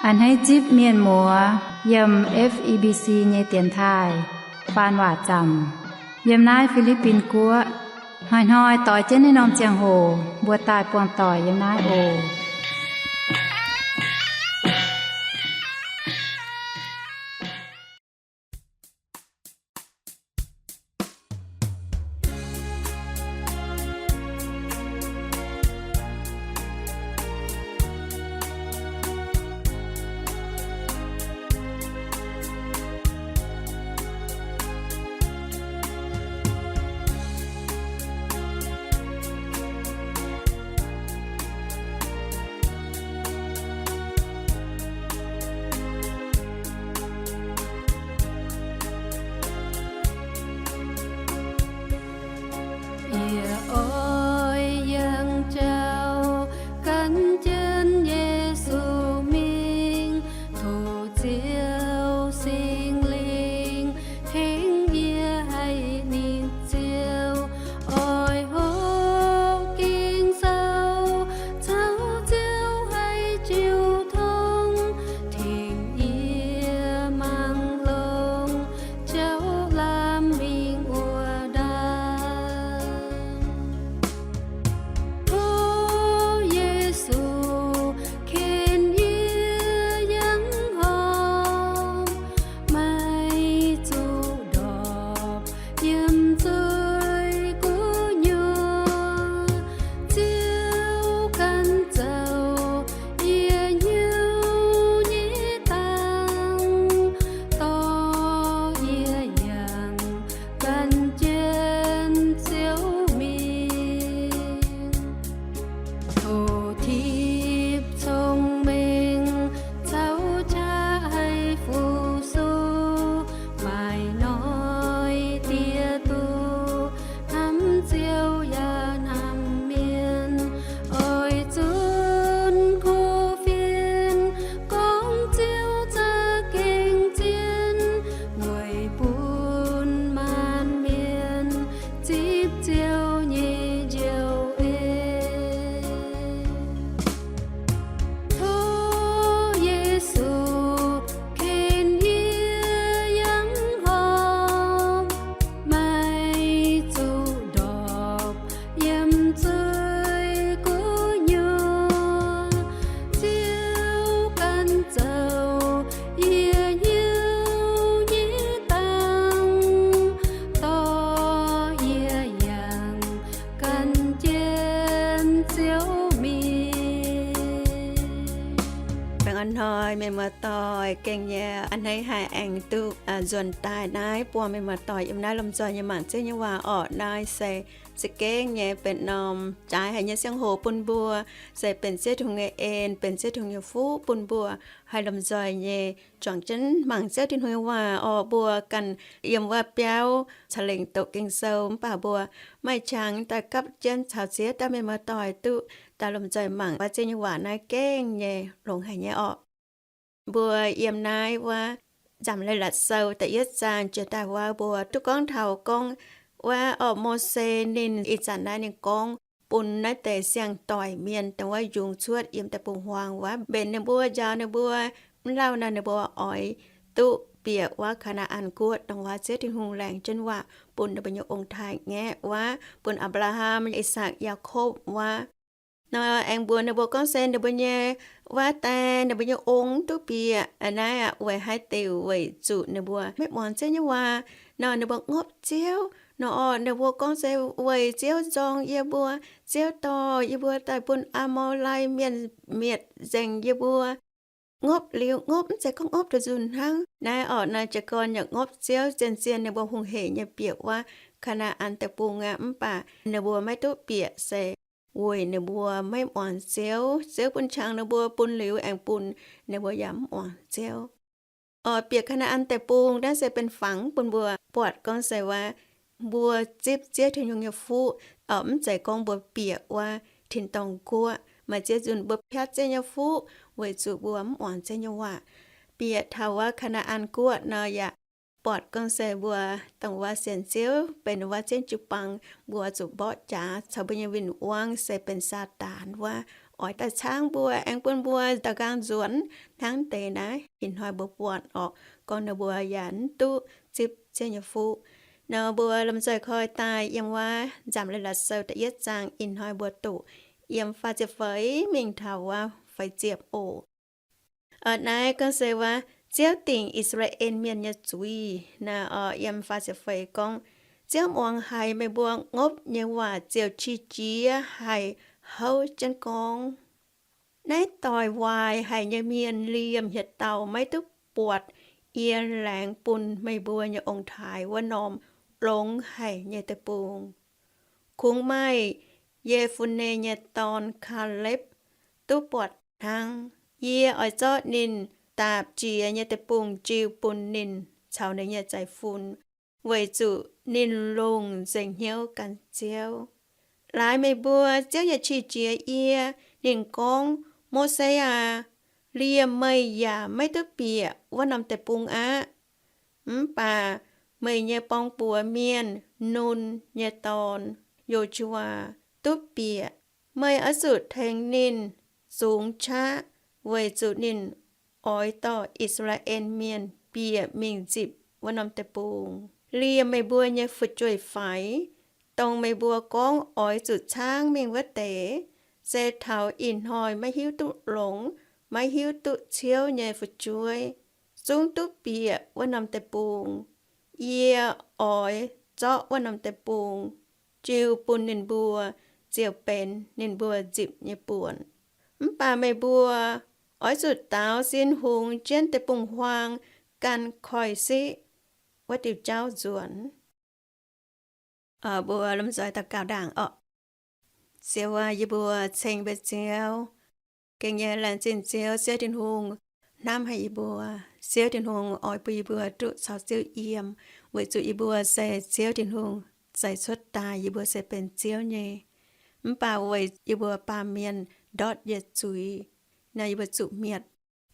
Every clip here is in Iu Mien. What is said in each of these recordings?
A'hneiv zipv mienh muoz yiem F E B C nyei dienx taaih faan waac zaamc yiem naaiv Fi^li^bin Guoqv. Hnoi-hnoi doix jienv naaiv norm ziangh hoc mbuo daaih buangh doic yiem naaiv oc. Yie oix yangh jauv gan jienv Yesu mingh, tov Ziouv Singx Lingh tengx yie haih nitv Ziouv, oix hopv Ging-Sou caux Ziouv haih jiu tong, tengx yie mangc longx jauv lamh mingh wuov ndaangc. Tov Yesu ken yie yangh horpc, maiv zuqc ndorpc yiem zueiz gu'nyuoz. Ziouv ganh zoux yie hnyouv nyei dangx, dorh yie yangh gan jienv Ziouv mingh. Tov tipv cong-mengh caux qaqv haih fu-sux, maaih noic diex duqv hnamv Ziouv yaac hnamv mienh. Oix zunc kuv fienx gorngv Ziouv za'gengh zien, weic bun maanc mienh zipv Ziouv nyei njoux en. Tov Yesu ken yie yangh horpc, maiv zuqc ndorpc yiem zueiz gu'nyuoz. Ziouv ganh zoux yie hnyouv nyei dangx, dorh yie yangh gan jienv Ziouv mingh. Baengh orn hnoi mienh muoz-doic, gengh nyei a'hneiv haih aengx duqv nzuonx daaih naaiv buangh mienh muoz-doic yiem naaiv lomh nzoih nyei mangc Ziouv nyei waac orqc. Naaiv se za'gengh nyei benx norm jaaix haic nyei ziangh hoc bun mbuo, se benx Ziouv Tin-Hungh nyei en, benx Ziouv Tin-Hungh nyei fuqv bun mbuo haih lomh nzoih nyei juangc jienv mangc Ziouv Tin-Hungh nyei waac orqc. Mbuo ganh yiem wuov biauv caux lengc doqc Ging-Sou mv baac mbuo maaih qangx daaih gapv jienv caux ziex dauh mienh muoz-doic duqv daaih lomh nzoih mangc wuov Ziouv nyei waac naaiv gengh nyei longx haic nyei orqc. Mbuo yiem naaiv wuov Nzamc Leiz-Latc Sou da'yietv zaang jiex daaih wuov, mbuo duqv gorngv taux gorngv wuov orqc, Mose ninh ih zanc naaiv ninh gorngv bun naaiv deix siang-doic mienh dongh wuov yungz cuotv yiem deic-bung-huaang wuov, mbenc ninh mbuo, njaaux ninh mbuo, mv lauh naaic ninh mbuo oix duqv bieqc wuov Kaa^naa^an Guoqv dongh wuov Ziouv Tin-Hungh laengz jienv waac bun ninh mbuo nyei ong-taaix-ngaeqv wuov, bun Apc^laa^ham, I^sakc, Yaakopv wuov. Nor aengx mbuox ninh mbuo gorngv se ninh mbuo nyei wuov die, ninh mbuo nyei ong duqv bieqc naaiv aqv, weic haaix diuc? Weic zuqc ninh mbuo maiv muangx Ziouv nyei waac. Nor ninh mbuo ngopv Ziouv. Nor orqc, ninh mbuo gorngv se weic Ziouv nzorng yie mbuo, Ziouv dorh yie mbuo daaih bun Aa^mo^lai Mienh mietc nzengc yie mbuo. Ngopv liuz ngopv, mv zeiz gorngv ngopv duqv nzunc hnangv. Naaiv orqc, naaiv jiez gorn yaac ngopv Ziouv. Zien-zien ninh mbuo hungh hec nyei bieqc wuov Kaa^naa^an Deic-Bung aqv, mv baac ninh mbuo maiv duqv bieqc se weic ninh mbuo maiv muangx Ziouv. Ziouv bun qangx ninh mbuo, bun liuz aengx bun ninh mbuo yaac mv muangx Ziouv. Orqc, bieqc Kaa^naa^an Deic-Bung naaiv se benx fangx bun mbuo buatc gorngv se wuov mbuo zipv Ziouv Tin-Hungh nyei fuqv orqc, mv zeiz gorngv mbuo bieqc wuov tin-dorngh guoqv. Maaih ziex nzunc mbuo piatv Ziouv nyei fuqv weic zuqc mbuo mv muangx Ziouv nyei waac. Bieqc taux wuov Kaa^naa^an Guoqv nor yaac buatc gorngv se mbuo dongh wuov sienx Ziouv benx wuov zien jiu-baang, mbuo zuqc mborqv jaax caux mbuo nyei win-wangv se benx Saadaan wuov. oix daaih caangv mbuo, aengx bun mbuo daux nqaang nzuonx hnangv deix naaiv. Ih hnoi mbuo buatc orqc, gorngv ninh mbuo yaac mv duqv zipv Ziouv nyei fuqv. Nor mbuo lomh nzoih koi daaih yiem wuov Nzamc Leiz-Latc Sou da'yietv zaang. Ih hnoi mbuo doqc yiem faah ziepc feix mingh taux wuov feix ziepc oc. Naaiv gorngv se wuov Ziouv dingc I^saa^laa^en Mienh nyei zuiz. Naaiv oc, yiem faah ziepc feix gorngv, Ziouv muangx haiz meih mbuo ngopv nyei waac ziouc qiex jiez haic, houv jienv gorngv, Naaiv doic waaic haic nyei mienh liemh hieh dauh maiv duqv buatc yie laengz bun meih mbuo nyei ong-taaix wuov norm longx haic nyei deic-bung. Kungx maaih Ye^fun^ne nyei dorn, Kaalepv, duqv buatc hnangv. Yie oix zorqv ninh daapc jiex nyei deic-bung jiu bun ninh caux ninh nyei zeiv-fun, weic zuqc ninh longc nzengc hnyouv gan Ziouv. Laaix meih mbuo, Ziouv yaac qiex jiez yie. Ninh gorngv, Mose aac, liemh meih yaac maiv duqv bieqc wuov norm deic-bung aqv. Mv baac meih nyei borng-buoz mienh, Nun nyei dorn, Yo^su^waa, duqv bieqc. Meih oix zuqc tengx ninh zungx qaqv, weic zuqc ninh oix dorh I^saa^laa^en Mienh bieqc mingh nzipc wuov norm deic-bung. Liemh meih mbuo nyei fu'jueiv-faix, dongh meih mbuo gorngv oix zuqc caangv mingh wuov deix, se taux ih hnoi maiv hiuv duqv longx, maiv hiuv duqv ciouv nyei fu'jueiv, zungv duqv bieqc wuov norm deic-bung. Yie oix zorqv wuov norm deic-bung jiu bun ninh mbuo, ziouc benx ninh mbuo nzipc nyei buonc. Mv baac meih mbuo oix zuqc daaux sin hungx jienv deic-bung-huaang gan koiv-siqv wuov diuh jauv nzuonx. Mbuo lomh nzoih daux gaux ndaangc oc. Ziouv aac, yie mbuo ceng mbuo Ziouv. Gengh nyei laengz zingh Ziouv, Ziouv Tin-Hungh hnamv haic yie mbuo. Ziouv Tin-Hungh oix bun yie mbuo duqv caux Ziouv yiem, weic zuqc yie mbuo se Ziouv Tin-Hungh zeix cuotv daaih, yie mbuo se benx Ziouv nyei. Mv baac weic yie mbuo baamh mienh ndortv yietc zuiz, naaiv yie mbuo zuqc mietc.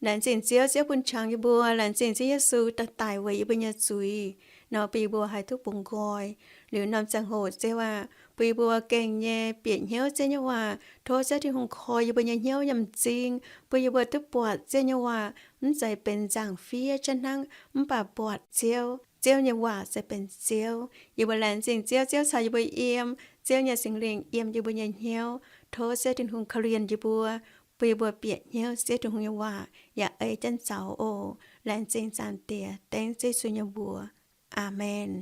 Laengz zingh Ziouv, Ziouv bun qangx yie mbuo. Laengz zingh Ziouv Yesu daaih daic weic yie mbuo nyei zuiz, nor bun yie mbuo haih duqv bungx nqoi. Liuz norm ziangh hoc Ziouv aac, bun yie mbuo gengh nyei bieqc hnyouv Ziouv nyei waac. Tov Ziouv Tin-Hungh koi yie mbuo nyei hnyouv yiem m'zing, bun yie mbuo duqv buatc Ziouv nyei waac mv zeiz benx nzangc-fiev jienv hnangv, mv baac buatc Ziouv, Ziouv nyei waac se benx Ziouv. Yie mbuo laengz zingh Ziouv, Ziouv caux yie mbuo yiem, Ziouv nyei Singx Lingh yiem yie mbuo nyei hnyouv. Tov Ziouv Tin-Hungh korv-lienh yie mbuo, bun yie mbuo bieqc hnyouv Ziouv Tin-Hungh nyei waac yaac ei jienv zaux oc. Laengz zingh Zaangc Diex, dengv Ziouv Yesu nyei mbuox. Aamen.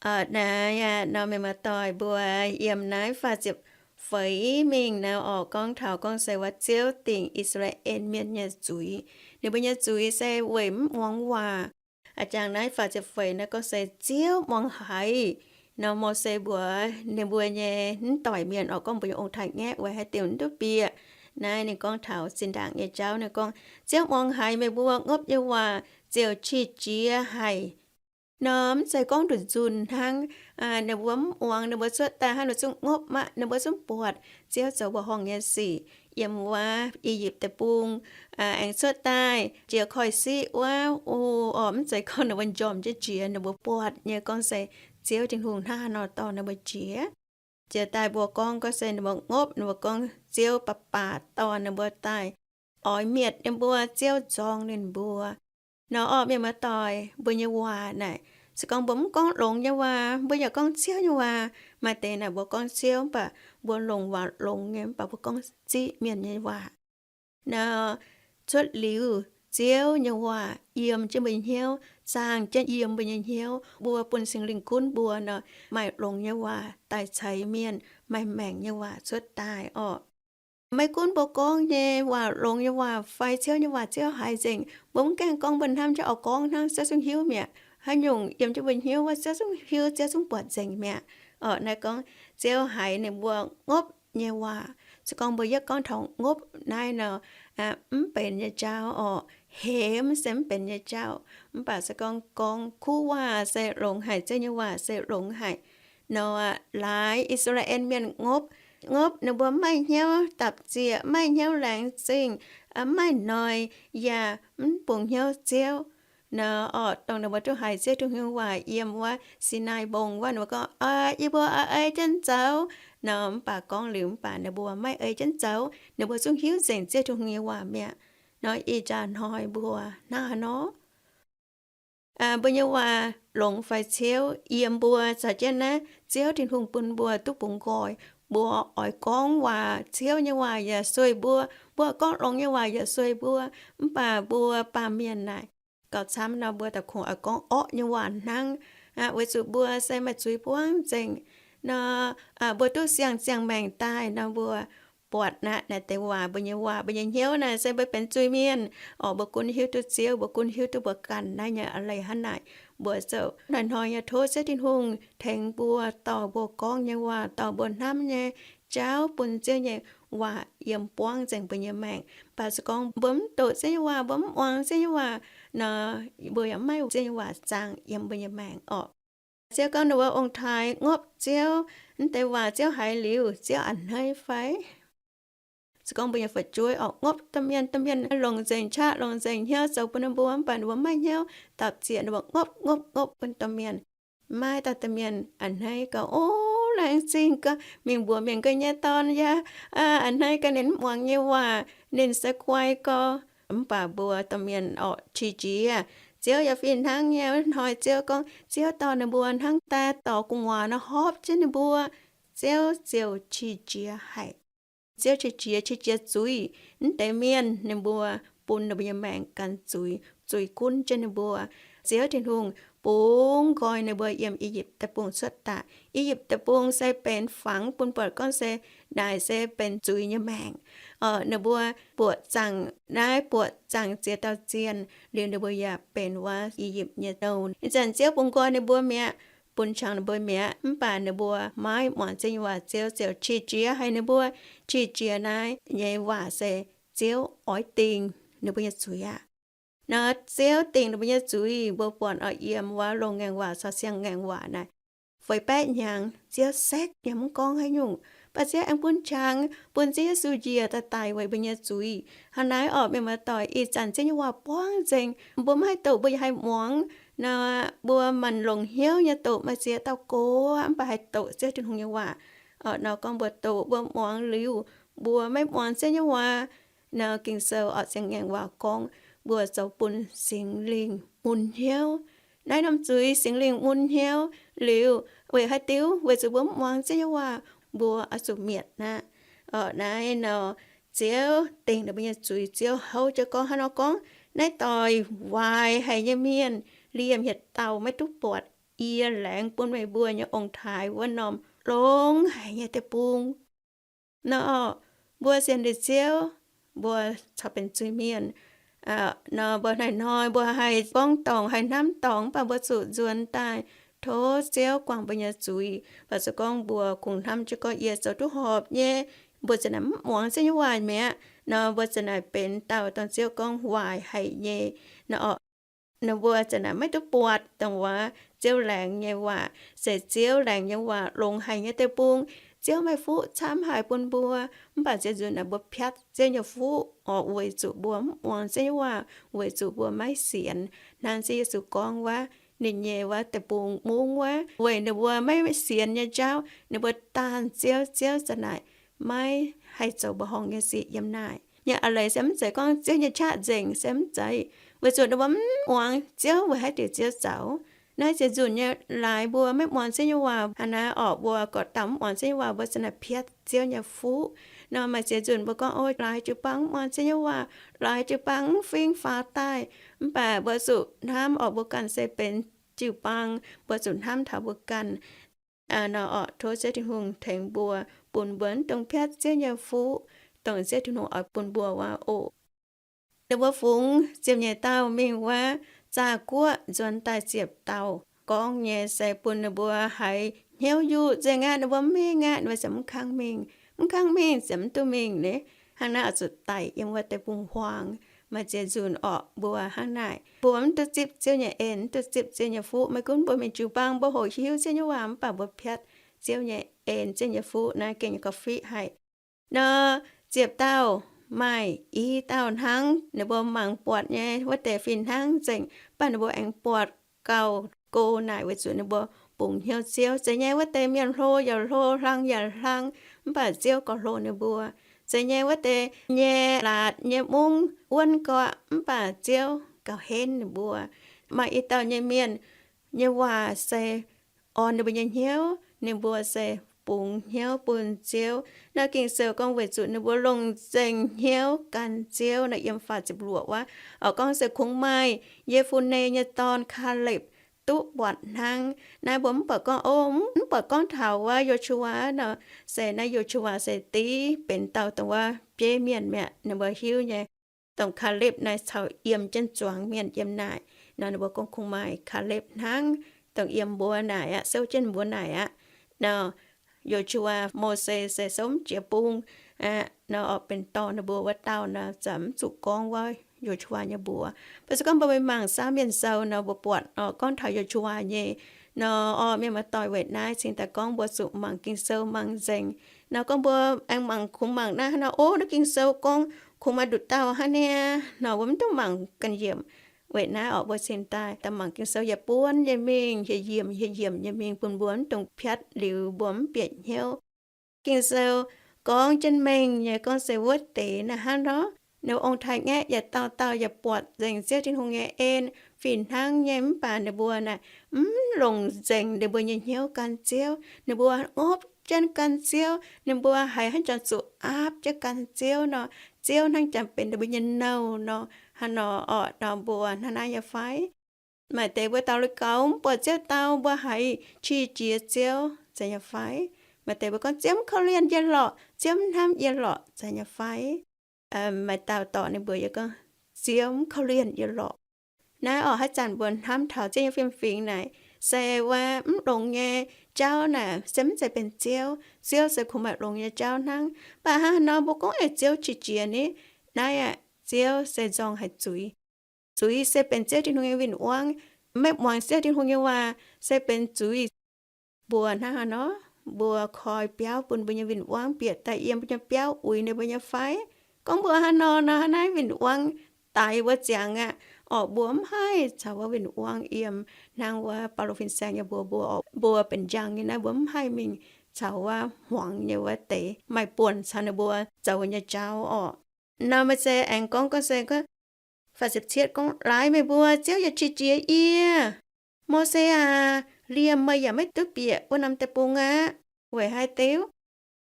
Naaiv aqv, nor mienh muoz-doic mbuo, yiem naaiv faah ziepc feix mingh naaiv oc, gorngv taux gorngv se wuov Ziouv dingc I^saa^laa^en Mienh nyei zuiz. Ninh mbuo nyei zuiz se weic mv muangx waac. A'jangc naaiv faah ziepc feix naaiv gorngv se Ziouv muangx haiz nor Mose mbuox ninh mbuo nyei mv doic mienh oc, gorngv mbuo nyei ong-taaix-ngaeqv weic haaix diuc mv duqv bieqc. Naaiv ninh gorngv taux zinh ndaangc nyei jauv, ninh gorngv, Ziouv muangx haiz meih mbuo ngopv nyei waac ziouc qiex jiez haic. Nor mv zeiz gorngv nduqc nzunc hnangv. Ninh mbuo mv muangx, ninh mbuo cuotv daaih hnangv nor zungv ngopv aqv, ninh mbuo zungv buatc Ziouv zoux mbuoqc horngh nyei sic yiem wuov I^yipv Deic-Bung, aengx cuotv daaih jiex koiv-siqv wuov. O, orqc, mv zeiz gorngv ninh mbuo njormh jienv jiex, ninh mbuo buatc nyei gorngv se Ziouv Tin-Hungh hnangv haaix nor dorh ninh mbuo jiex. Jiex daaih mbuo gorngv, gorngv se ninh mbuo ngopv, ninh mbuo gorngv Ziouv baac baac dorh ninh mbuo daaih, oix mietc ninh mbuo, Ziouv nzorng ninh mbuo. Nor orqc, mienh muoz-doic, mbuo nyei waac naaic, se gorngv mbuo mv gorngv longx nyei waac, mbuo yaac gorngv ciouv nyei waac. Maaih deix naaic mbuo gorngv ciouv, mv baac mbuo longc waac longx nyei, mv baac mbuo gorngv ziqv mienh nyei waac. Nor cuotv liuz Ziouv nyei waac yiem jienv mbuo nyei hnyouv, zaangh jienv yiem mbuo nyei hnyouv, mbuo bun Singx Lingh gunv mbuo nor, maaih longx nyei waac daaih ceix mienh, maaih maengc nyei waac cuotv daaih orqc. Maiv gunv mbuo gorngv nyei waac longx nyei waac fai ciouv nyei waac, Ziouv haiz nzengc. Mbuo mv gaengh gorngv mbuo hnamv jienv oix gorngv hnangv, Ziouv zungv hiuv mi'aqv. Haaix nyungc yiem jienv mbuo hnyouv wuov, Ziouv zungv hiuv, Ziouv zungv buatc nzengc mi'aqv. Orqc, naaiv gorngv Ziouv haiz ninh mbuo ngopv nyei waac. Se gorngv mbuo yietv gorngv taux ngopv naaiv nor, mv benx nyei jauv orqc. Hemx se mv benx nyei jauv. Mv baac se gorngv gorngv kuv waac se longx haic, Ziouv nyei waac se longx haic. Nor laaix I^saa^laa^en Mienh ngopv, ngopv ninh mbuo mv maaih hnyouv dapc ziec, mv maaih hnyouv laengz zingh, mv maaih noic, yaac mv bungx hnyouv Ziouv. Nor orqc, dongh ninh mbuo duqv haiz Ziouv Tin-Hungh nyei waac yiem wuov Sinaai Mbong wuov, ninh mbuo gorngv, Yie mbuo oix ei jienv zoux. Nor mv baac gorngv liuz mv baac ninh mbuo maiv ei jienv zoux, ninh mbuo zungv hiuv nzengc Ziouv Tin-Hungh nyei waac mi'aqv. Nor ih jaax hnoi mbuo hnangv haaix nor? Mbuo nyei waac longx fai ciouv, yiem mbuo caux jienv naaiv Ziouv Tin-Hungh bun mbuo duqv bungx nqoi. Mbuo oix gorngv waac ciouv nyei waac yaac sueih mbuo, mbuo gorngv longx nyei waac yaac sueih mbuo. Mv baac mbuo baamh mienh naaic, gauh camv nor mbuo daaih kungx oix gorngv orqv nyei waac hnangv. Weic zuqc mbuo se maaih zuiz buangv nzengc nor, mbuo duqv siang-ziangh maengc daaih nor mbuo buatc naaiv naaiv deix waac, mbuo nyei waac, mbuo nyei hnyouv naaic se mbuo benx zuiz-mienh. Orqc, mbuo gunv hiuv duqv Ziouv, mbuo gunv hiuv duqv mbuo ganh naaiv nyei a'leiz hnangv naaic. Mbuo zoux hnoi-hnoi nyei tov Ziouv Tin-Hungh tengx mbuo dorh mbuo gorngv nyei waac, dorh mbuo hnamv nyei jauv bun Ziouv nyei waac yiem buangv nzengc mbuo nyei maengc. Mv baac se gorngv mbuo mv doqc Ziouv nyei waac, mbuo mv muangx Ziouv nyei waac nor, mbuo yaac maiv Ziouv nyei waac zaangh yiem mbuo nyei maengc orqc. Ziouv gorngv ninh mbuo ong-taaix ngopv Ziouv, mv deix waac Ziouv haiz liuz, Ziouv a'hneiv fai? Se gorngv mbuo nyei fu'jueiv orqc, ngopv domh mienh, domh mienh longc nzengc qaqv, longc nzengc hnyouv zoux bun ninh mbuo, mv baac ninh mbuo maiv hnyouv dapc ziec, ninh mbuo ngopv ngopv ngopv bun domh mienh. Maiv daaih domh mienh a'hneiv gau, O, laengz zingh gau, mingh mbuox mienh ganh nyei dorn yaac a'hneiv gau ninh mv muangx nyei waac, ninh se guai gau. Mv baac mbuo domh mienh orqc qiex jiez. Ziouv yaac fih hnangv nyei, hnoi Ziouv gorngv Ziouv dorh ninh mbuo hnangv daaih dorh gu'nguaaz nor hopv jienv ninh mbuo, Ziouv ziouc qiex jiez haic. Ziouv qiex jiez, qiex jiez zuiz mv deix mienh, ninh mbuo bun ninh mbuo nyei maengc gan zuiz, zuiz gunv jienv ninh mbuo. Ziouv Tin-Hungh bungx nqoi ninh mbuo yiem I^yipv Deic-Bung cuotv daaih. I^yipv Deic-Bung se benx fangx bun buatc gorngv se naaic se benx zuiz nyei maengc. Ninh mbuo buoqc zaangc naaiv, buoqc zaangc ziex dauh zienh liuz, ninh mbuo yaac benx wuov I^yipv nyei nouh. Ih zanc Ziouv bungx nqoi ninh mbuo mi'aqv, bun qangx ninh mbuo mi'aqv. Mv baac ninh mbuo maiv muangx Ziouv nyei waac, Ziouv ziouc qiex jiez haic ninh mbuo. Qiex jiez naaiv nyei waac se Ziouv oix dingc ninh mbuo nyei zuiz aqv. Nor Ziouv dingc ninh mbuo nyei zuiz, mbuo buatc oix yiem wuov Loz-Ngaengc Waac caux Siang-Ngaengc Waac naaic, feix baeqv hnyangx Ziouv sekv yaac mv gorngv haaix nyungc. Mv baac Ziouv aengx bun qangx, bun Ziouv Yesu njiec daaih daic weic mbuo nyei zuiz. Hnangv naaiv orqc, mienh muoz-doic, ih zanc Ziouv nyei waac buangv nzengc, mbuo maiv haih doqc, mbuo yaac haih muangx. Nor mbuo maanc longc hnyouv nyei doqc, maaih ziex dauh gox mv baac haih doqc Ziouv Tin-Hungh nyei waac. Orqc, nor gorngv mbuo doqc, mbuo muangx liuz, mbuo maiv muangx Ziouv nyei waac. Nor Ging-Sou orqc, Siang-Ngaengc Waac gorngv mbuo zoux bun Singx Lingh mun hnyouv. Naaiv norm zuiz Singx Lingh mun hnyouv liuz, weic haaix diuc? Weic zuqc mbuo mv muangx Ziouv nyei waac, mbuo oix zuqc mietc aqv. Orqc, naaiv nor Ziouv dingc ninh mbuo nyei zuiz. Ziouv houv jienv gorngv hnangv nor gorngv, Naaiv doix waaic haic nyei mienh, liemh yietc dauh maiv duqv buatc yie laengz bun meih mbuo nyei ong-taaix wuov norm longx haic nyei deic-bung. Nor mbuo sienx liuz Ziouv, mbuo corc benx zuiz-mienh. Nor mbuo hnoi-hnoi mbuo haih gorngv dorngc, haih hnamv dorngc, mv baac mbuo zuqc nzuonx daaih tov Ziouv guangc mbuo nyei zuiz. Mv baac se gorngv mbuo kungx hnamv jienv gorngv yie zoux duqv horpc nyei, mbuo ziouc naaic mv muangx Ziouv nyei waac mi'aqv. Nor mbuo ziouc naaic benx dauh dongh Ziouv gorngv waaic haic nyei. Nor orqc, ninh mbuo ziouc naaic maiv duqv buatc dongh wuov Ziouv laengz nyei waac, se Ziouv laengz nyei waac longx haic nyei deic-bung. Ziouv maaih fuqv camv haic bun mbuo, mv baac ziex nzunc naaic mbuo piatv Ziouv nyei fuqv orqc, weic zuqc mbuo mv muangx Ziouv nyei waac, weic zuqc mbuo maiv sienx. Hnangv Ziouv Yesu gorngv wuov, ninh nyei wuov deic-bung mungv wuov, weic ninh mbuo maiv sienx nyei jauv, ninh mbuo daanh Ziouv, Ziouv ziouc naaic maiv haih zoux mbuoqc horngh nyei sic yiem naaic. Nyei a'leiz se mv zeiz gorngv Ziouv nyei qaqv nzengc, se mv zeiz, weic zuqc ninh mbuo mv muangx Ziouv weic haaix diuc Ziouv zoux. Naaiv ziex nzunc nyei laaix mbuo maiv muangx Ziouv nyei waac. Hnangv naaiv orqc, mbuo gorqv dauh mv muangx Ziouv nyei waac, mbuo ziouc naaic piatv Ziouv nyei fuqv. Nor maaih ziex nzunc mbuo gorngv, O, laaix jiu-baang mv muangx Ziouv nyei waac, laaix jiu-baang mv fingx faaux daaih. Mv baac mbuo zuqc hnamv orqc, mbuo ganh se benx jiu-baang, mbuo zuqc hnamv taux mbuo ganh. Nor orqc, tov Ziouv Tin-Hungh tengx mbuo, bun mbuo mv dungx piatv Ziouv nyei fuqv, dongh Ziouv Tin-Hungh oix bun mbuo wuov oc. Ninh mbuo fungx ziepc nyeic dauh mingh wuov zaah guoqv nzuonx daaih ziepc dauh. Gorngv nyei se bun ninh mbuo haiz hnyouv yuqc nzengc aqv, ninh mbuo mv mingh aqv, ninh mbuo ziouc mv kangv mingh. Mv kangv mingh ziouc mv duqv mingh ni. Hnangv naaiv oix zuqc daic yiem wuov deic-bung-huaang. Maaih ziex nzunc orqc, mbuo hnangv naaic, mbuo mv duqv zipv Ziouv nyei en, mv duqv zipv Ziouv nyei fuqv. Maiv gunv mbuo mingh jiu-baang, mbuo hoqc hiuv Ziouv nyei waac, mv baac mbuo piatv Ziouv nyei en, Ziouv nyei fuqv naaiv gengh nyei gorngv fiqv haic. Nor ziepc dauh maaih i dauh hnangv, ninh mbuo mangc buatc nyei wuov deix fih hnangv nzengc. baac ninh mbuo aengx buatc gauh go naaic weic zuqc ninh mbuo bungx hnyouv Ziouv. Zeiz nyei wuov deix mienh hlo yaac hlo, hlang yaac hlang, mv baac Ziouv gauh hlo ninh mbuo. Zeiz nyei wuov deix nyei laatc nyei mungv wuonv gorqv, mv baac Ziouv gauh henv ninh mbuo. Maaih i dauh nyei mienh nyei waac se orn ninh mbuo nyei hnyouv, ninh mbuo se bungx hnyouv bun Ziouv. Naaiv Ging-Sou gorngv weic zuqc ninh mbuo longc nzengc hnyouv gan Ziouv. Naaiv yiem faah ziepc luoqc wuov, oix gorngv se kungx maaih Ye^fun^ne nyei dorn, Kaalepv, duqv buatc hnangv. Naaiv mbuo mv buatc gorngv, o, mv buatc gorngv taux wuov Yo^su^waa nor. Se naaiv Yo^su^waa se div benx dauh dongh wuov bieiv mienh mi'aqv. Ninh mbuo hiuv nyei, dongh Kaalepv naaiv caux yiem jienv zuangx mienh yiem naaic nor, ninh mbuo gorngv kungx maaih Kaalepv hnangv, dongh yiem mbuo naaic aqv, souv jienv mbuo naaic aqv nor. Yo^su^waa, Mose se souv mv jiex bung aqv nor, oix benx dorh ninh mbuo wuov dauh nor, za'gengh mv zuqc gorngv wuov Yo^su^waa nyei mbuox. Mv baac se gorngv mbuo mingh mangc Saamv Mienh Sou nor, mbuo buatc nor gorngv taux Yo^su^waa nyei nor. Orqc, mienh muoz-doic, weic naaiv cingx daaih gorngv mbuo zuqc mangc Ging-Sou mangc nzengc nor. Gorngv mbuo aengx mangc, kungx mangc naaiv hnangv nor, o, naaiv Ging-Sou gorngv kungx maaih nduqc dauh hnangv niaa nor, mbuo mv duqv mangc ganh yiemc. Weic naaiv orqc, mbuo cingx daaih daaih mangc Ging-Sou yietc buonv nyei mingh, hieh yiemc hieh yiemc nyei mingh, bun mbuo mv dungx piatv liuz mbuo mv bieqc hnyouv. Ging-Sou gorngv jienv mengh nyei gorngv se wuov deix naaiv hnangv nor, ninh ong-taaix-ngaeqv yietc dauh dauh yaac buatc nzengc Ziouv Tin-Hungh nyei en, fih hnangv nyei. Mv baac ninh mbuo naaic mv longc nzengc ninh mbuo nyei hnyouv gan Ziouv. Ninh mbuo ngopv jienv gan Ziouv. Ninh mbuo haiz hnangv janx zuqc aapv jienv gan Ziouv nor, Ziouv hnangv janx benx ninh mbuo nyei nouh nor. Hnangv nor orqc, nor mbuo hnangv naaiv nyei fai? Maaih deix mbuo daux lui gaux mv buatc Ziouv dau, mbuo haiz qiex jiez Ziouv, zeiz nyei fai? Maaih deix mbuo gorngv, Ziouv mv korv-lienh yie lorqc, Ziouv mv hnamv yie lorqc, zeiz nyei fai? Maaih dauh dorc ninh mbuox yie gorngv, Ziouv mv korv-lienh yie lorqc. Naaiv orqc, haaix zanc mbuo hnamv taux Ziouv nyei fiem-fingx naaic, se wuov mv longx nyei jauv naaic se mv zeiz benx Ziouv. Ziouv se kungx maaih longx nyei jauv hnangv. Mv baac hnangv haaix nor mbuo gorngv eix Ziouv qiex jiez ni? Naaiv aeqv, Ziouv se nzorng haic zuiz. Zuiz se benx Ziouv Tin-Hungh nyei win-wangv. Maiv muangx Ziouv Tin-Hungh nyei waac se benx zuiz. Mbuo hnangv haaix nor? Mbuo koi biauv bun mbuo nyei win-wangv bieqc daaih yiem mbuo nyei biauv uix ninh mbuo nyei fai? Gorngv mbuo hnangv nor nor, hnangv naaiv win-wangv daix mbuo ziangx aqv. Orqc, mbuo mv haih caux wuov win-wangv yiem hnangv wuov Baulo fin-saeng nyei mbuox mbuo, mbuo benx njang nyei naaiv, mbuo mv haih mingh caux wuov hmuangx nyei wuov deix maaih buonc caux ninh mbuo zoux nyei jauv orqc. Nor meih se aengx gorngv, gorngv se gorngv, faah ziepc cietv gorngv, Laaix meih mbuo, Ziouv yaac qiex jiez yie. Mose aac, liemh meih yaac maiv duqv bieqc wuov norm deic-bung aqv. Weic haaix diuc?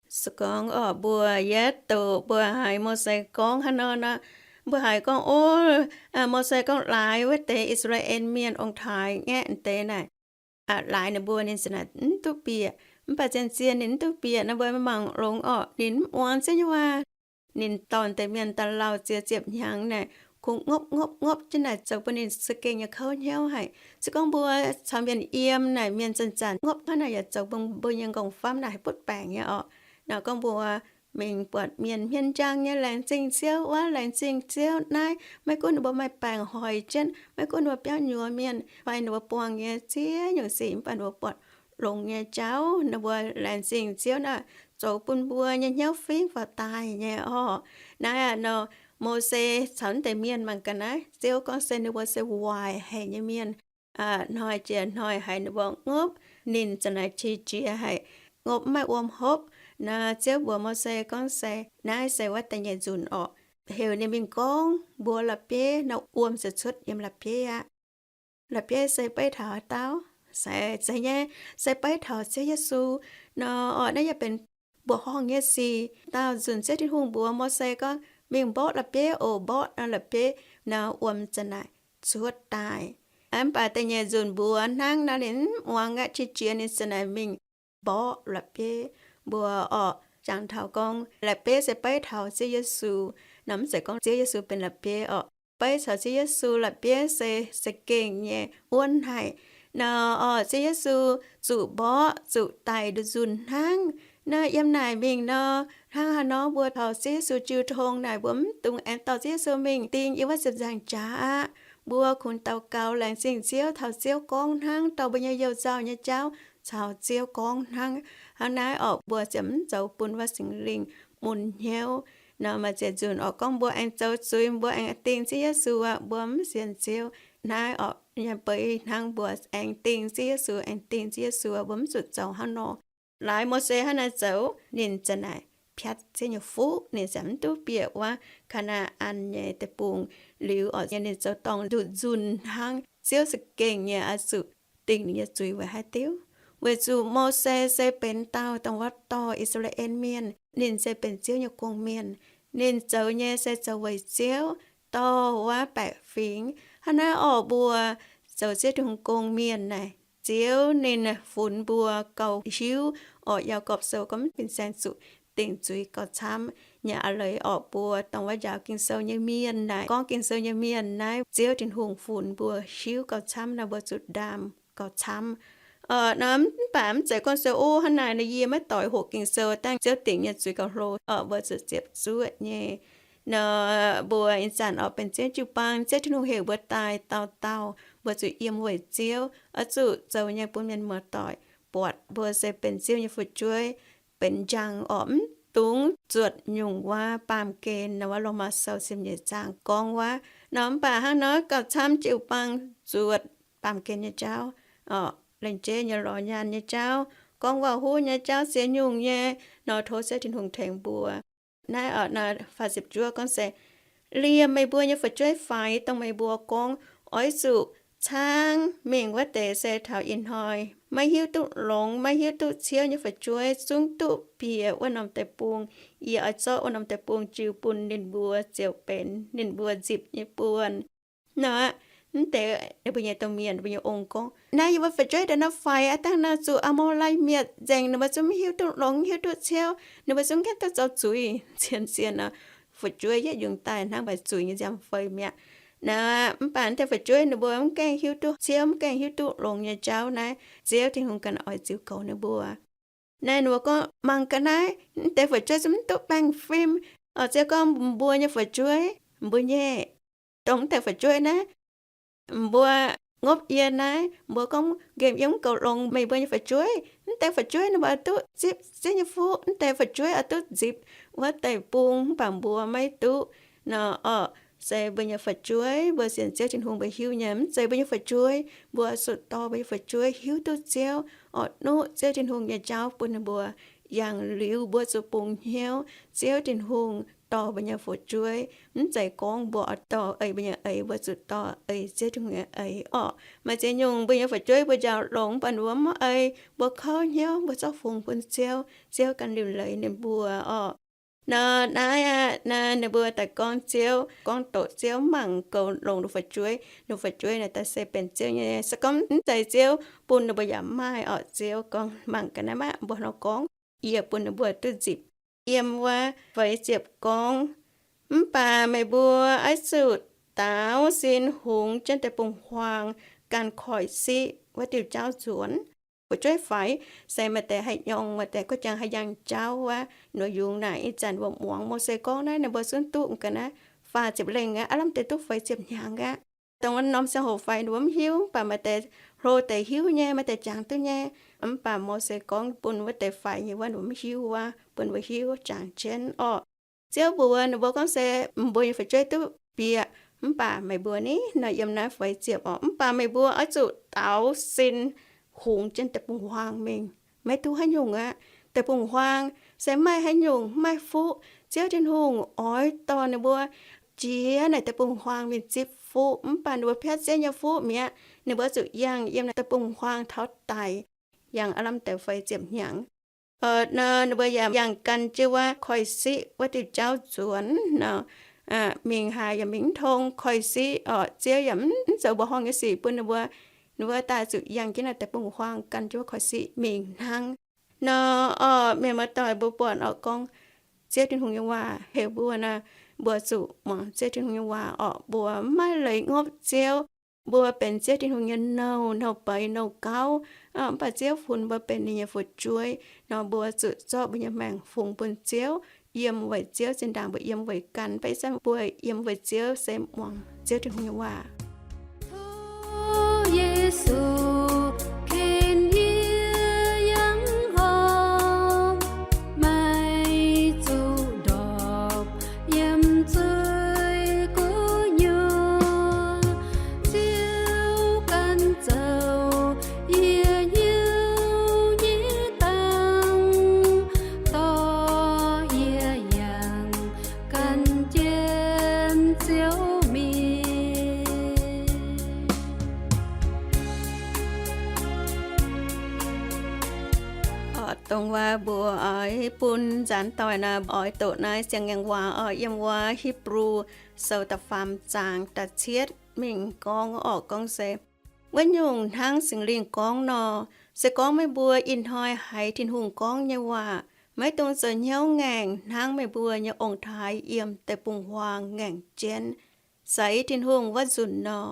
Se gorngv orqc, mbuo yietv doqc mbuo haiz Mose gorngv hnangv nor nor, mbuo haiz gorngv, o, Mose gorngv laaix wuov deix I^saa^laa^en Mienh ong-taaix-ngaeqv deix naaic, laaix ninh mbuo ninh ziouc naaic mv duqv bieqc. Mv baac zien-zien ninh mv duqv bieqc nor, mbuo mangc longx orqc, ninh mv muangx Ziouv nyei waac. Ninh dorh deix mienh daaih lauh ziex ziepc hnyangx naaic, kungx ngopv ngopv ngopv jienv naaic zoux bun ninh za'gengh nyei kouv hnyouv haic. Se gorngv mbuo caux mienh yiem naaic, mienh zanc-zanc ngopv hnangv naaic yaac zoux bun mbuo nyei nqorngv-famv naaic haih butv baengc nyei orqc. Nor gorngv mbuo mingh buatc mienh hmien njang nyei laengz zingh Ziouv wuov, laengz zingh Ziouv naaiv, maiv gunv ninh mbuo maaih baengc hoic jienv, maiv gunv ninh mbuo biauv nyuoz mienh fai ninh mbuo buangh nyei ziex nyungc sic, mv baac ninh mbuo buatc longx nyei jauv, ninh mbuo laengz zingh Ziouv naaic, zoux bun mbuo nyei hnyouv fingv faaux daaih nyei orqc. Naaiv aqv nor, Mose caux naaiv deix mienh mangc gaax naaiv, Ziouv gorngv se ninh mbuo se waaic haic nyei mienh. Hnoi jiex hnoi haiz ninh mbuo ngopv, ninh ziouc naaic qiex jiez haic, ngopv mv maaih wuom hopv. Nor Ziouv mbuox Mose gorngv se, naaiv se wuov da'nyeic nzunc orqc, heuc ninh mingh gorngv mbuox la'bieiv nor, wuom ziouc cuotv yiem la'bieiv aqv. La'bieiv se beiv taux haaix dauh? Se, zeiz nyei, se beiv taux Ziouv Yesu. Nor orqc, naaiv yaac benx mbuoqc horngh nyei sic. Daauh nzunc Ziouv Tin-Hungh mbuox Mose gorngv, mingh mborqv la'bieiv oc. Mborqv nor la'bieiv nor, wuom ziouc naaic cuotv daaih. Mv baac da'nyeic nzunc mbuox hnangv nor, ninh mv muangx aqv. Qiex jiez ninh ziouc naaic mingh mborqv la'bieiv. Mbuo orqc, jangx taux gorngv la'bieiv se beiv taux Ziouv Yesu. Nor mv zeiz gorngv Ziouv Yesu benx la'bieiv orqc. Beiv caux Ziouv Yesu, la'bieiv se za'gengh nyei wuonv haic. Nor orqc, Ziouv Yesu zuqc mborqv, zuqc daic nduqc nzunc hnangv. Nor yiem naaic mingh nor, hnangv haaix nor mbuo taux Ziouv Yesu jiu tong naaic, mbuo mv dungx aengx dorh Ziouv Yesu mingh ding yiem wuov ziepc nzaangc jaax aqv. Mbuo kungx daux gaux laengz zingh Ziouv, taux Ziouv gorngv hnangv, dorh mbuo nyei you nzauh nyei jauv caux Ziouv gorngv hnangv. Hnangv naaiv orqc, mbuo ziouc mv zoux bun wuov Singx Lingh mun hnyouv. Nor maaih ziex nzunc orqc, gorngv mbuo aengx zoux zuiz, mbuo aengx ding Ziouv Yesu aqv, mbuo mv sienx Ziouv. naaiv orqc, nyei beix hnangv mbuo aengx dingh Ziouv Yesu, aengx dingh Ziouv Yesu, mbuo mv zuqc zoux hnangv nor. Laaix Mose hnangv naaiv zoux, ninh zanc naaic piatv Ziouv nyei fuqv, ninh zanc mv duqv bieqc wuov Kaa^naa^an nyei deic-bung liuz orqc, ninh zoux dorngh nduqc nzunh hnangv. Ziouv za'gengh nyei oix zuqc dingh ninh nyei zuiz weic haaix diuc? Weic zuqc Mose se benx dauh dongh wuov dorh I^saa^laa^en Mienh, ninh se benx Ziouv nyei gong-mienh. Ninh zoux nyei se zoux weic Ziouv dorh wuov baeqc fingx. Hnangv naaiv orqc, mbuo zoux Ziouv Tin-Hungh gong-mienh naaic, Ziouv ninh funx mbuo gauh hiuv orqc. Yaagorpc Sou gorngv fin-saeng zuqc dingh zuiz gauh camv nyei a'leiz orqc. Mbuo dongh wuov njaaux Ging-Sou nyei mienh naaic, gorngv Ging-Sou nyei mienh naaiv, Ziouv Tin-Hungh funx mbuo hiuv gauh camv nor, mbuo zuqc ndaam gauh camv. Nor mv baac mv zeiz gorngv se, O, hnangv naaic nor yie maiv doix hoqc Ging-Sou dangh Ziouv dingc nyei zuiz gauh hlo orqc. Mbuo zuqc ziepc zuoqv nyei. Nor mbuo ih zanc orqc benx Ziouv jiu-baang, Ziouv Tin-Hungh heuc mbuo daaih dauh dauh, mbuo zuqc yiem weic Ziouv, oix zuqc zoux nyei bun mienh muoz-doic buatc mbuo se benx Ziouv nyei fu'jueiv, benx njang orqc, mv dungx zuotc nyungc wuov baamh gen nor. Wuov Lomaa Sou ziepc nyeic zaang gorngv wuov. Nor mv baac hnangv nor gauh camv jiu-baang zuotc baamh gen nyei jauv orqc, lengc jeiv nyei lorz nyaanh nyei jauv, gorngv waac-huv nyei jauv, ziex nyungc nyei nor, tov Ziouv Tin-Hungh tengx mbuo. Naaiv orqc, naaiv faah ziepc juov gorngv se, Liemh meih mbuo nyei fu'jueiv faix, dongh meih mbuo gorngv, Oix zuqc caangv mingh wuov deix se taux ih hnoi maiv hiuv duqv longx, maiv hiuv duqv ciouv nyei fu'jueiv, zungv duqv bieqc wuov norm deic-bung. Yie oix zorqv wuov norm deic-bung jiu bun ninh mbuo ziouc benx ninh mbuo nzipc nyei buonc. Nor, mv deix ninh mbuo nyei domh mienh, ninh mbuo nyei ong gorngv, Naaiv yie mbuo fu'jueiv deix nor faix aqv, dangh nor zuqc Aa^mo^lai Mietc nzengc, ninh mbuo zungv mv hiuv duqv longx, mv hiuv duqv ciouv, ninh mbuo zungv gaengh duqv zoux zuiz. Zien-zien nor, fu'jueiv yietv yungz daaih hnangv maaih zuiz nyei nziaamv-fei mi'aqv. Nor, mv baac mv deix fu'jueiv ninh mbuo mv gaengh hiuv duqv ciouv, mv gaengh hiuv duqv longx nyei jauv naaiv, Ziouv Tin-Hungh ganh oix ziux goux ninh mbuo. Naaiv ninh mbuo gorngv, Mangc ga'naaiv, mv deix fu'jueiv zungv mv duqv baengh fim. Ziouv gorngv, Mbuo nyei fu'jueiv, mbuo nyei, dongh mv deix fu'jueiv naaiv, mbuo ngopv yie naaiv, mbuo gorngv nqemh yie mv goux longx meih mbuo nyei fu'jueiv. Mv deix fu'jueiv ninh mbuo oix duqv zipv Ziouv nyei fuqv, mv deix fu'jueiv oix duqv nzipc wuov deic-bung, mv baac mbuo maiv duqv. Nor orqc, se mbuo nyei fu'jueiv, mbuo sienx Ziouv Tin-Hungh mbuo hiuv nyei, mv zeiz mbuo nyei fu'jueiv. Mbuo zuqc dorh mbuo nyei fu'jueiv hiuv duqv Ziouv, orqc, nuqv Ziouv Tin-Hungh nyei jauv bun ninh mbuo. Yangh liuz mbuo zuqc bungx hnyouv Ziouv Tin-Hungh dorh mbuo nyei fu'jueiv. Mv zeiz gorngv mbuo oix dorh eix mbuo nyei eix, mbuo zuqc dorh eix Ziouv Tin-Hungh nyei eix orqc. Maaih ziex nyungc mbuo nyei fu'jueiv mbuo njaaux longx, mv baac ninh mbuo mv oix, mbuo kouv hnyouv, mbuo zorqv fungx bun Ziouv, Ziouv ganh liuc leiz ninh mbuo orqc. Nor naaiv aqv, naaiv ninh mbuo daaih gorngv Ziouv, gorngv doqc Ziouv mv mangc goux longx ninh fu'jueiv. Ninh fu'jueiv naaic daaih se benx Ziouv nyei. Se gorngv mv zeiz Ziouv bun ninh mbuo yaac maaih orqc. Ziouv gorngv, Mangc ga'naaiv maah! Mbuo nor gorngv, Yie bun ninh mbuo duqv nzipc. Yiem wuov feix ziepc gorngv, Mv baac meih mbuo oix zuqc daaux sin hungx jienv deic-bung-huaang, ganh koiv-siqv wuov diuh jauv nzuonx. Fu'jueiv faix se maaih deix haih nyorng, maaih deix guov jangx haih yangh jauv wuov. Nor yungz naaic ih zanc mbuo muangx Mose gorngv naaiv, ninh mbuo zungv duqv ga'naaiv faah ziepc lengh aqv, aav lamh deix duqv feix ziepc hnyangx aqv. Dongh wuov norm ziangh hoc faix ninh mbuo mv hiuv, mv baac maaih deix hlo deix hiuv nyei, maaih deix jangx duqv nyei. Mv baac Mose gorngv bun wuov deix faix nyei wuov ninh mbuo mv hiuv wuov, bun mbuo hiuv jangx jienv orqc. Ziouv mbuox ninh mbuo gorngv se, Mbuo nyei fu'jueiv duqv bieqc, mv baac meih mbuo ni, nor yiem naaiv feix ziepc orqc, mv baac meih mbuo oix zuqc daaux sin hungx jienv deic-bung-huaang mingh. Maiv duqv haaix nyungc aqv. Deic-bung-huaang se maaih haaix nyungc, maaih fuqv. Ziouv Tin-Hungh oix dorh ninh mbuo jiex naaic deic-bung-huaang mingh zipv fuqv, mv baac ninh mbuo piatv Ziouv nyei fuqv mi'aqv. Ninh mbuo zuqc yangh yiem naaic deic-bung-huaang taux daic, yangh aav lamh deix feix ziepc hnyangx. Nor ninh mbuo yaac yangh gan jienv wuov koiv-siqv wuov diuh jauv nzuonx nor, mingh haaix yaac mingh mv tong. Koiv-siqv orqc, Ziouv yaac mv zoux mbuoqc horngh nyei sic bun ninh mbuo. Ninh mbuo daaih zuqc yangh jienv naaic deic-bung-huaang gan jienv wuov koiv-siqv mingh hnangv. Nor orqc, mienh muoz-doic, mbuo buatc orqc gorngv Ziouv Tin-Hungh nyei waac heuc mbuo nor, mbuo zuqc muangx Ziouv Tin-Hungh nyei waac orqc. Mbuo mv maaih leiz ngopv Ziouv. Mbuo benx Ziouv Tin-Hungh nyei nouh, nouh beiz nouh gauv, mv baac Ziouv funx mbuo benx ninh nyei fu'jueiv. Nor mbuo zuqc zorqv mbuo nyei maengc fungx bun Ziouv, yiem weic Ziouv. Zinh ndaangc mbuo yiem weic ganh, mv baac ih zanc mbuo yiem weic Ziouv se muangx Ziouv Tin-Hungh nyei waac. Tov Yesu ken yie yangh horpc, maiv zuqc ndorpc yiem zuiz gu'nyuoz. Ziouv Dongh wuov mbuo oix bun nzaanx doic naaiv oix doqc naaiv Siang-Ngaengc Waac oix yiem wuov Hipv^lu Sou da'faam zaang da'cietv mingh gorngv orqc, gorngv se, Wuov nyungc hnangv Singx Lingh gorngv nor, se gorngv meih mbuo ih hnoi haiz Tin-Hungh gorngv nyei waac, maiv dungx zoux hnyouv ngaengc hnangv meih mbuo nyei ong-taaix yiem deic-bung-huaang ngaengc jienv, seix Tin-Hungh wuov nzunc nor.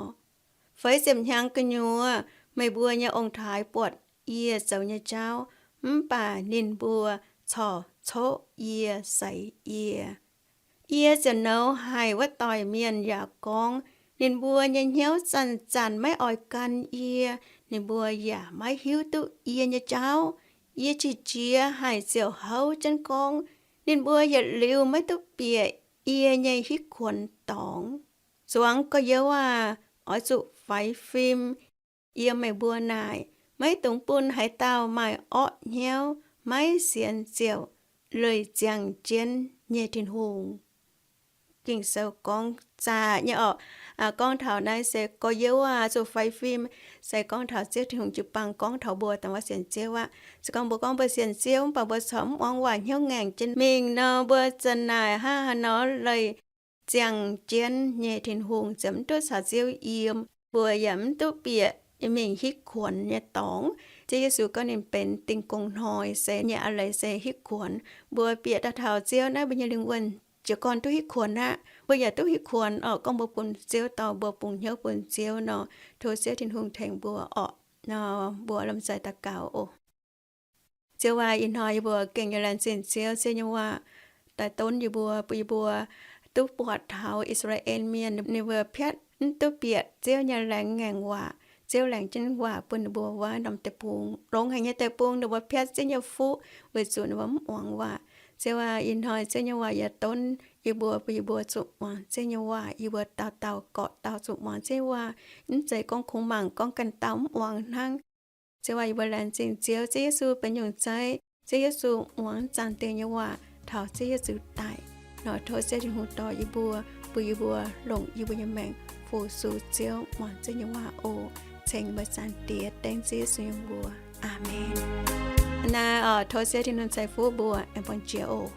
Feix ziepc hnyangx gu'nyuoz meih mbuo nyei ong-taaix buatc yie zoux nyei jauv, mv baac ninh mbuo corc coqv yie, seix yie. Yie ziouc nouz haic wuov doic mienh yaac gorngv, Ninh mbuo nyei hnyouv zanc-zanc maiv oix gan yie. Ninh mbuo yaac maiv hiuv duqv yie nyei jauv. Yie qiex jiez haic ziouc houv jienv gorngv, Ninh mbuo yietc liuz maiv duqv bieqc yie nyei hitv kuonx dorngx. Zuangx gorx-youz aah! Oix zuqc faix fim yiem meih mbuo naaic. Maiv dungx bun haaix dauh maaih orqv hnyouv, maiv sienx ziouc leih ziangh jienv nyei Tin-Hungh. Ging-Sou gorngv zaqc nyei orqc. Gorngv taux naaiv se gorx-youz aah, zuqc faix fim. Se gorngv taux Ziouv Tin-Hungh jiu-baang gorngv taux mbuo dongh wuov sienx Ziouv aqv. Se gorngv mbuo gorngv mbuo sienx Ziouv mv baac mbuo corc mv muangx waac hnyouv ngaengc jienv mingh nor, mbuo zanc naaic hnangv haaix nor leih ziangh jienv nyei Tin-Hungh, ziouc mv duqv caux Ziouv yiem. Mbuo yaac mv duqv bieqc mingh hitv kuonx nyei dorngx. Ziouv Yesu gorngv ninh benx dingh gong hnoi se nyei a'leiz se hitv kuonx. Mbuo bieqc daaih taux Ziouv naaiv, mbuo nyei lingh wuonh jiez gorn duqv hitv kuonx aqv. Mbuo yaac duqv hitv kuonx orqc. Gorngv mbuo bun Ziouv dorh mbuo bungx hnyouv bun Ziouv nor, tov Ziouv Tin-Hungh tengx mbuo orqc. Nor mbuo lomh nzoih daux gaux oc. Ziouv aac, ih hnoi yie mbuo gengh nyei laengz zingh Ziouv, Ziouv nyei waac daaih donv yie mbuo, bun yie mbuo duqv buatc taux I^saa^laa^en Mienh ninh mbuo piatv mv duqv bieqc Ziouv nyei laengz ngaengc waac. Ziouv laengz jienv waac bun ninh mbuo wuov norm deic-bung, longx haic nyei deic-bung, ninh mbuo piatv Ziouv nyei fuqv weic zuqc ninh mbuo mv muangx waac. Ziouv aac, ih hnoi Ziouv nyei waac yaac donv yie mbuo, bun yie mbuo zuqc muangx Ziouv nyei waac. Yie mbuo dauh dauh gorqv-dauh zuqc muangx Ziouv nyei waac. Mv zeiz gorngv kungx mangc gorngv ganh dauh mv muangx hnangv. Ziouv aac, yie mbuo laengz zingh Ziouv. Ziouv Yesu benx nyungc Ziouv. Ziouv Yesu muangx zaangc deix nyei waac taux Ziouv Yesu daic nor. Tov Ziouv Tin-Hungh dorh yie mbuo, bun yie mbuo longc yie mbuo nyei maengc fu-sux Ziouv, muangx Ziouv nyei waac oc. Ceng meih Zaangc Diex, dengv Ziouv Yesu nyei mbuox. Aamen. Naaiv oc, tov Ziouv Tin-Hungh ceix fuqv mbuo, aengx buangh jiex oc.